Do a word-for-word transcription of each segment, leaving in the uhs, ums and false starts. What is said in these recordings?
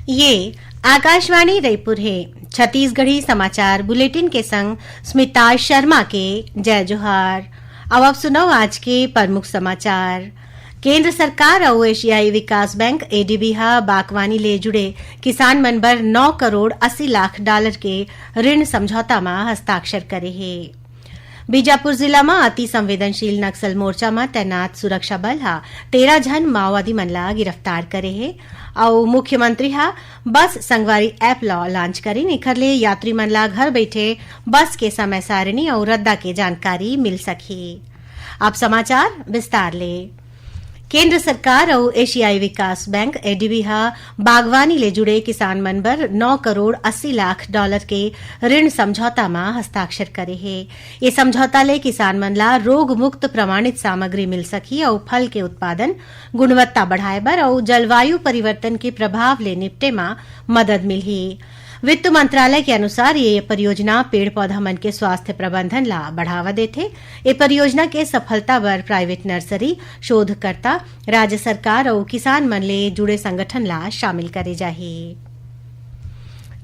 ये आकाशवाणी रायपुर हे। छत्तीसगढ़ी समाचार बुलेटिन के संग स्मिता शर्मा के जय जोहार। अब आप सुनव आज के प्रमुख समाचार। केंद्र सरकार अउ एशियाई विकास बैंक, एडीबी, ह बागवानी ले जुड़े किसान मन बर नौ करोड़ अस्सी लाख डॉलर के ऋण समझौता म हस्ताक्षर करे हे। बीजापुर जिला म अति संवेदनशील नक्सल मोर्चा म तैनात सुरक्षा बल ह तेरह झन माओवादी मन ला गिरफ्तार करे हे अउ मुख्यमंत्री ह बस संगवारी ऐप ल लॉन्च करिन। एखर ले यात्री मन ला घर बइठे बस के समय सारिणी अउ रद्दा के जानकारी मिल सकही। अब समाचार विस्तार ले। केंद्र सरकार अउ एशियाई विकास बैंक, एडीबी, ह बागवानी ले जुड़े किसान मन बर नौ करोड़ अस्सी लाख डॉलर के ऋण समझौता म हस्ताक्षर करे हे। ये समझौता ले किसान मन ला रोग मुक्त प्रमाणित सामग्री मिल सकही अउ फल के उत्पादन, गुणवत्ता बढ़ाए बर अउ जलवायु परिवर्तन के प्रभाव ले निपटे म मदद मिलही। वित्त मंत्रालय के अनुसार, ये परियोजना पेड़ पौधा मन के स्वास्थ्य प्रबंधन ला बढ़ावा देथे। ये परियोजना के सफलता बर प्राइवेट नर्सरी, शोधकर्ता, राज्य सरकार अउ किसान मन ले जुड़े संगठन ला शामिल करे जाही।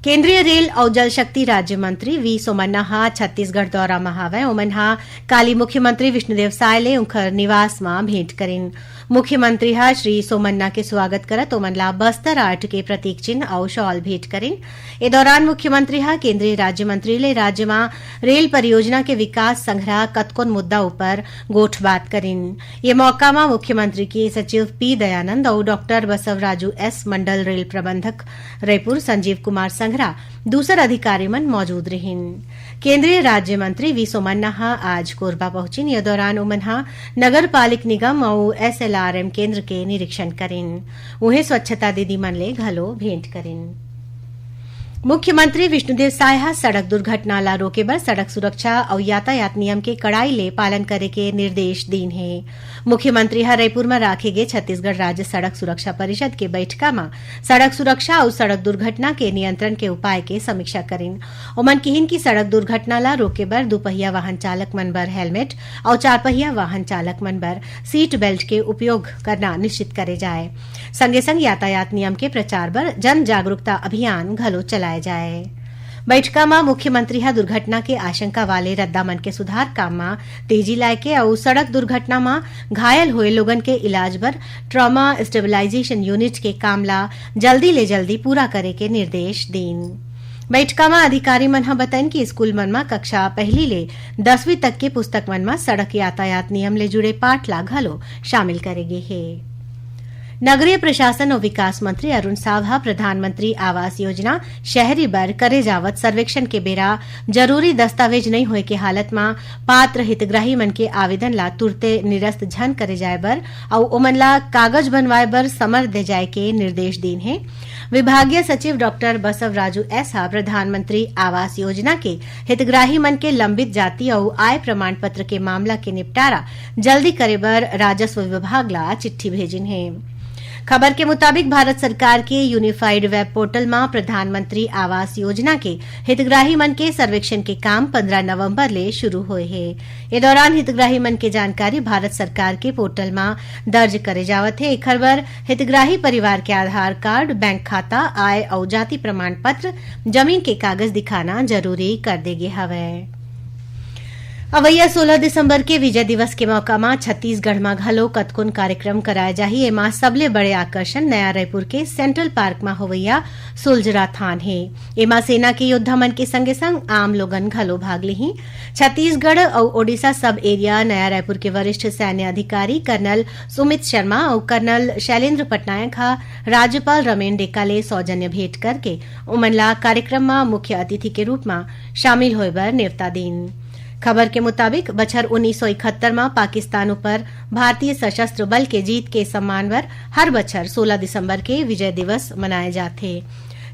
केंद्रीय रेल अउ जल शक्ति राज्य मंत्री वी सोमन्ना ह छत्तीसगढ़ दौरा म हावय। ओमन ह काली मुख्यमंत्री विष्णुदेव साय ले उंखर निवास म भेंट करिन। मुख्यमंत्री ह श्री सोमन्ना के स्वागत करत ओमन ला बस्तर आर्ट के प्रतीक चिन्ह अउ शॉल भेंट करिन। ए दौरान मुख्यमंत्री ह केंद्रीय राज्य मंत्री ले राज्य म रेल परियोजना के विकास संघरा कतकोन मुद्दा ऊपर गोठबात करिन। ये मौका म मुख्यमंत्री के सचिव पी दयानंद अउ डॉक्टर बसवराजू एस, मंडल रेल प्रबंधक रायपुर संजीव कुमार संघरा दूसर अधिकारी मन मौजूद रिहिन। केंद्रीय राज्य मंत्री वी सोमन्ना ह आज कोरबा पहुंचिन। ये दौरान उमन ह नगर पालिक निगम अउ एसएलआरएम केंद्र के निरीक्षण करिन। उहें स्वच्छता दीदी मन ले घलो भेंट करिन। मुख्यमंत्री विष्णुदेव साय ह सड़क दुर्घटना ला रोके बर सड़क सुरक्षा अउ यातायात नियम के कड़ाई ले पालन करे के निर्देश दीन हे। मुख्यमंत्री ह रायपुर म राखे गे छत्तीसगढ़ राज्य सड़क सुरक्षा परिषद के बैठका म सड़क सुरक्षा अउ सड़क दुर्घटना के नियंत्रण के उपाय के समीक्षा करिन। ओमन किहिन कि सड़क दुर्घटना ला रोके बर दुपहिया वाहन चालक मन बर हेलमेट अउ चारपहिया वाहन चालक मन बर सीट बेल्ट के उपयोग करना निश्चित करे जाए। संगे संग यातायात नियम के प्रचार बर जन जागरूकता अभियान घलो चलाए जाए। बैठका म मुख्यमंत्री ह दुर्घटना के आशंका वाले रद्दा मन के सुधार काम म तेजी लाए के अउ सड़क दुर्घटना म घायल होए लोगन के इलाज बर ट्रॉमा स्टेबलाइजेशन यूनिट के काम ला जल्दी ले जल्दी पूरा करे के निर्देश दीन। बैठका म अधिकारी मन ह बताइन कि स्कूल मन म कक्षा पहली ले दसवीं तक के पुस्तक मन म सड़क यातायात नियम ले जुड़े पाठ ला घलो शामिल करे गे हे। नगरीय प्रशासन अउ विकास मंत्री अरुण साव ह प्रधानमंत्री आवास योजना शहरी बर करे जावत सर्वेक्षण के बेरा जरूरी दस्तावेज नइ होए के हालत म पात्र हितग्राही मन के आवेदन ला तुरते निरस्त झन करे जाए बर अउ ओमन ला कागज बनवाए बर समर दे जाए के निर्देश दीन हे। विभागीय सचिव डॉक्टर बसवराजू एस ह प्रधानमंत्री आवास योजना के हितग्राही मन के लंबित जाति अउ आय प्रमाण पत्र के मामला के निपटारा जल्दी करे बर राजस्व विभाग ला चिट्ठी भेजिन हे। खबर के मुताबिक, भारत सरकार के यूनिफाइड वेब पोर्टल म प्रधानमंत्री आवास योजना के हितग्राही मन के सर्वेक्षण के काम पंद्रह नवंबर ले शुरू होए हे। ए दौरान हितग्राही मन के जानकारी भारत सरकार के पोर्टल म दर्ज करे जावत हे। एखर बर हितग्राही परिवार के आधार कार्ड, बैंक खाता, आय अउ जाति प्रमाण पत्र, जमीन के कागज दिखाना जरूरी कर दे गे हवय। अवइया सोलह दिसंबर के विजय दिवस के मौका म छत्तीसगढ़ म घलो कतकोन कार्यक्रम कराए जाही। एमा सबले बड़े आकर्षण नया रायपुर के सेंट्रल पार्क म होवइया सोल्जराथॉन हे। एमा सेना के योद्धा मन के संगे संग आम लोगन घलो भाग लिही। छत्तीसगढ़ अउ ओडिशा सब एरिया नया रायपुर के वरिष्ठ सैन्य अधिकारी कर्नल सुमित शर्मा अउ कर्नल शैलेंद्र पटनायक ह राज्यपाल रमेन डेका ले सौजन्य भेंट करके उमन ला कार्यक्रम म मुख्य अतिथि के रूप म शामिल होए बर नेवता दीन। खबर के मुताबिक, बछर उन्नीस सौ इकहत्तर म पाकिस्तान ऊपर भारतीय सशस्त्र बल के जीत के सम्मान बर हर बछर सोलह दिसंबर के विजय दिवस मनाए जाथे।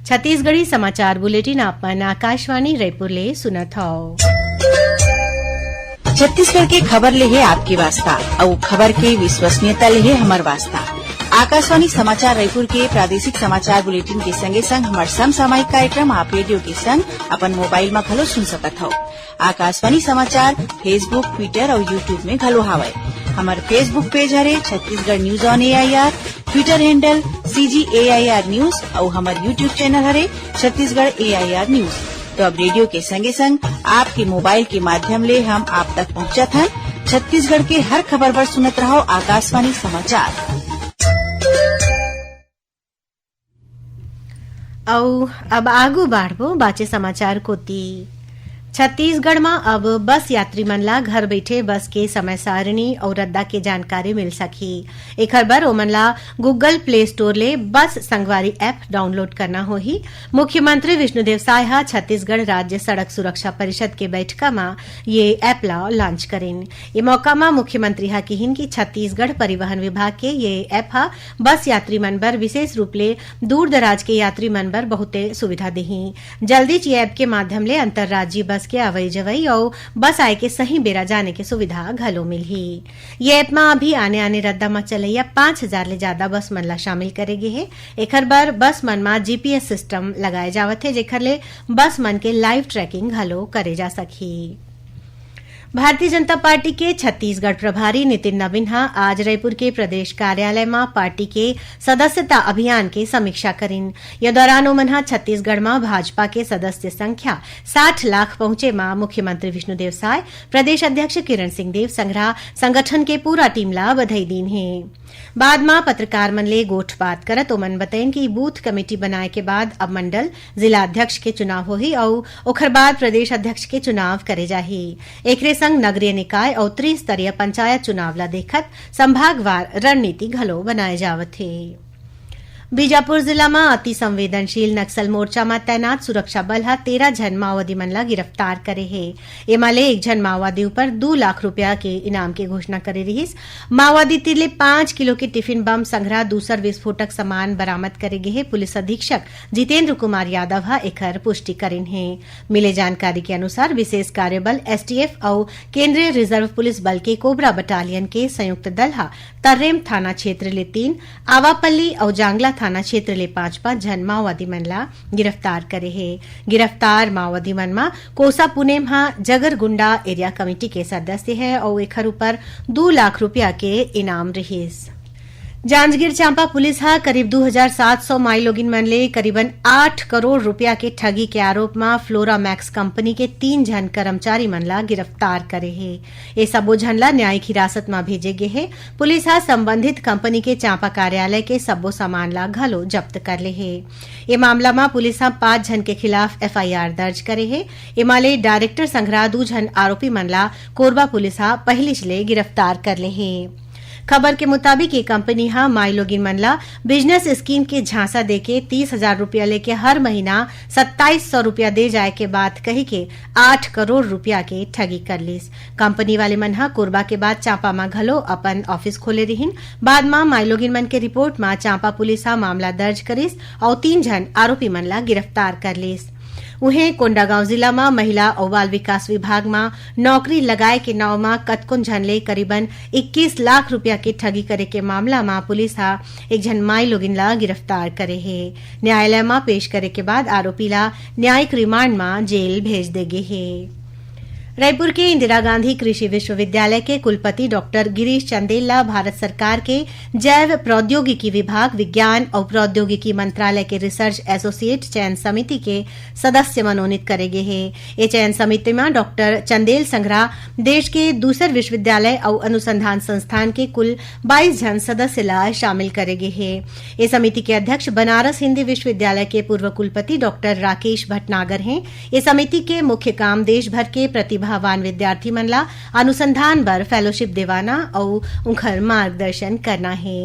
छत्तीसगढ़ी समाचार बुलेटिन आप मन आकाशवाणी रायपुर ले सुनत हव। छत्तीसगढ़ के खबर ले हे आपके वास्ता, अउ खबर के विश्वसनीयता ले हे हमर वास्ता। आकाशवाणी समाचार रायपुर के प्रादेशिक समाचार बुलेटिन के संगे संग हमर समसामयिक कार्यक्रम आप रेडियो के संग अपन मोबाइल म घलो सुन सकत हव। आकाशवाणी समाचार Facebook, Twitter अउ YouTube में घलो हावय। हमर Facebook पेज हरे Chhattisgarh news on AIR. Twitter handle C G A I R News अउ हमर YouTube channel हरे Chhattisgarh A I R News। तो अब रेडियो के संगे संग आपके मोबाइल के माध्यम ले हम आप तक पहुंचत हन। छत्तीसगढ़ के हर खबर बर सुनत रहो आकाशवाणी समाचार। अउ अब आगू बाढ़बो बाचे समाचार कोति। छत्तीसगढ़ म अब बस यात्री मन ला घर बइठे बस के समय सारिणी अउ रद्दा के जानकारी मिल सकही। एखर बर ओमन ला Google Play Store ले बस संगवारी app download करना होही। मुख्यमंत्री विष्णुदेव साय ह छत्तीसगढ़ राज्य सड़क सुरक्षा परिषद के बैठका म ये app ला launch करिन। ये मौका म मुख्यमंत्री ह किहिन कि छत्तीसगढ़ परिवहन विभाग के ये app ह बस यात्री मन बर विशेष रूप ले दूर दराज के यात्री मन बर बहुते सुविधा देही। जल्दीच ये app के माध्यम ले अंतर्राज्यीय बस के अवई जवई अउ बस आए के सही बेरा जाने के सुविधा घलो मिलही। ये app म अभी आने-आने रद्दा म चलइया पाँच हजार ले जादा बस मन ला शामिल करे गे हे। एखर बर बस मन म G P S system लगाए जावत हे, जेखर ले बस मन के live tracking घलो करे जा सकही। भारतीय जनता पार्टी के छत्तीसगढ़ प्रभारी नितिन नवीन ह आज रईपुर के प्रदेश कार्यालय म पार्टी के सदस्यता अभियान के समीक्षा करिन। ये दौरान ओमन ह छत्तीसगढ़ म भाजपा के सदस्य संख्या साठ लाख पहुंचे म मुख्यमंत्री विष्णुदेव साय, प्रदेश अध्यक्ष किरण सिंह देव संघरा संगठन के पूरा टीम ला बधाई दीन हे। बाद म पत्रकार मन ले गोठबात करत ओमन बतइन कि बूथ कमेटी बनाए के बाद अब मंडल, जिला अध्यक्ष के चुनाव होही अउ ओखर बाद प्रदेश अध्यक्ष के चुनाव करे जाही। एकरे संग नगरीय निकाय अउ त्रिस्तरीय पंचायत चुनाव ला देखत संभागवार रणनीति घलो बनाए जावत हे। बीजापुर जिला म अति संवेदनशील नक्सल मोर्चा म तैनात सुरक्षा बल ह तेरह झन माओवादी मन ला गिरफ्तार करे हे। एमा ले एक झन माओवादी ऊपर दू लाख रुपया के इनाम के घोषणा करे रिहिस। माओवादी तीर ले पाँच किलो के टिफिन बम संघरा दूसर विस्फोटक सामान बरामद करे गे हे। पुलिस अधीक्षक जितेंद्र कुमार यादव ह एखर पुष्टि करिन हे। मिले जानकारी के अनुसार, विशेष कार्य बल, S T F, अउ केंद्रीय रिजर्व पुलिस बल के कोबरा बटालियन के संयुक्त दल ह तर्रेम थाना क्षेत्र ले तीन, आवापल्ली अउ जांगला थाना क्षेत्र ले पांच पांच झन माओवादी मन ला गिरफ्तार करे हे। गिरफ्तार माओवादी मन म कोसा पुनेम ह जगरगुंडा एरिया कमेटी के सदस्य हे अउ एखर ऊपर दू लाख रुपया के इनाम रिहिस। जांजगीर चांपा पुलिस ह करीब दू हजार सात सौ माईलोगिन मन ले करीबन आठ करोड़ रुपया के ठगी के आरोप म फ्लोरामैक्स कंपनी के तीन झन कर्मचारी मन ला गिरफ्तार करे हे। ये सबो झन ला न्यायिक हिरासत म भेजे गे हे। पुलिस ह संबंधित कंपनी के चांपा कार्यालय के सब्बो सामान ला घलो जब्त कर ले हे। ये मामला म पुलिस ह पांच झन के खिलाफ F I R दर्ज करे हे। एमा ले डायरेक्टर संघरा दू झन आरोपी मन ला कोरबा पुलिस ह पहिलीच ले गिरफ्तार कर ले हे। खबर के मुताबिक, ये कंपनी ह माईलोगिन मन ला बिजनेस स्कीम के झांसा देके तीस हजार रुपया लेके हर महीना सत्ताईस सौ रुपया दे जाए के बात कही के आठ करोड़ रुपया के ठगी कर लिस। कंपनी वाले मन ह कोरबा के बाद चांपा म घलो अपन ऑफिस खोले रिहिन। बाद म माईलोगिन मन के रिपोर्ट म चांपा पुलिस ह मामला दर्ज करिस अउ तीन झन आरोपी मन ला गिरफ्तार कर लिस। उहें, कोंडागांव जिला म महिला अउ बाल विकास विभाग म नौकरी लगाए के नांव म कतकोन झन ले करीबन इक्कीस लाख रुपया के ठगी करे के मामला म पुलिस ह एक झन माईलोगिन ला गिरफ्तार करे हे। न्यायालय म पेश करे के बाद आरोपी ला न्यायिक रिमांड म जेल भेज दे गे हे। रायपुर के इंदिरा गांधी कृषि विश्वविद्यालय के कुलपति डॉक्टर गिरीश चंदेल ला भारत सरकार के जैव प्रौद्योगिकी विभाग, विज्ञान अउ प्रौद्योगिकी मंत्रालय के रिसर्च एसोसिएट चयन समिति के सदस्य मनोनीत करे गे हे। ए चयन समिति म डॉक्टर चंदेल संघरा देश के दूसर विश्वविद्यालय अउ अनुसंधान संस्थान के कुल बाईस झन सदस्य ला शामिल करे गे हे। ए समिति के अध्यक्ष बनारस हिंदी विश्वविद्यालय के पूर्व कुलपति डॉक्टर राकेश भटनागर हे। ए समिति के मुख्य काम देश भर के प्रतिभावान विद्यार्थी मन ला अनुसंधान बर फेलोशिप देवाना अउ उंखर मार्गदर्शन करना हे।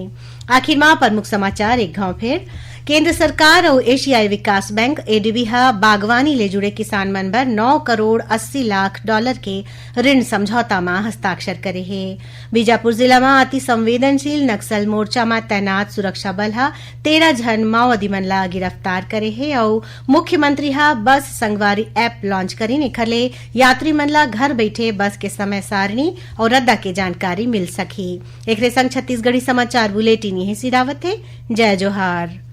आखिर म प्रमुख समाचार एक घांव फेर। केंद्र सरकार अउ एशियाई विकास बैंक, A D B, ह बागवानी ले जुड़े किसान मन बर नौ करोड़ अस्सी लाख डॉलर के ऋण समझौता म हस्ताक्षर करे हे। बीजापुर जिला म अति संवेदनशील नक्सल मोर्चा म तैनात सुरक्षा बल ह तेरह झन माओवादी मन ला गिरफ्तार करे हे अउ मुख्यमंत्री ह बस संगवारी ऐप लॉन्च करिन। एखर ले यात्री मन ला घर बइठे बस के समय सारणी अउ रद्दा के जानकारी मिल सकही। एकरे संग छत्तीसगढ़ी समाचार बुलेटिन इहें सिरावत हे। जय जोहार।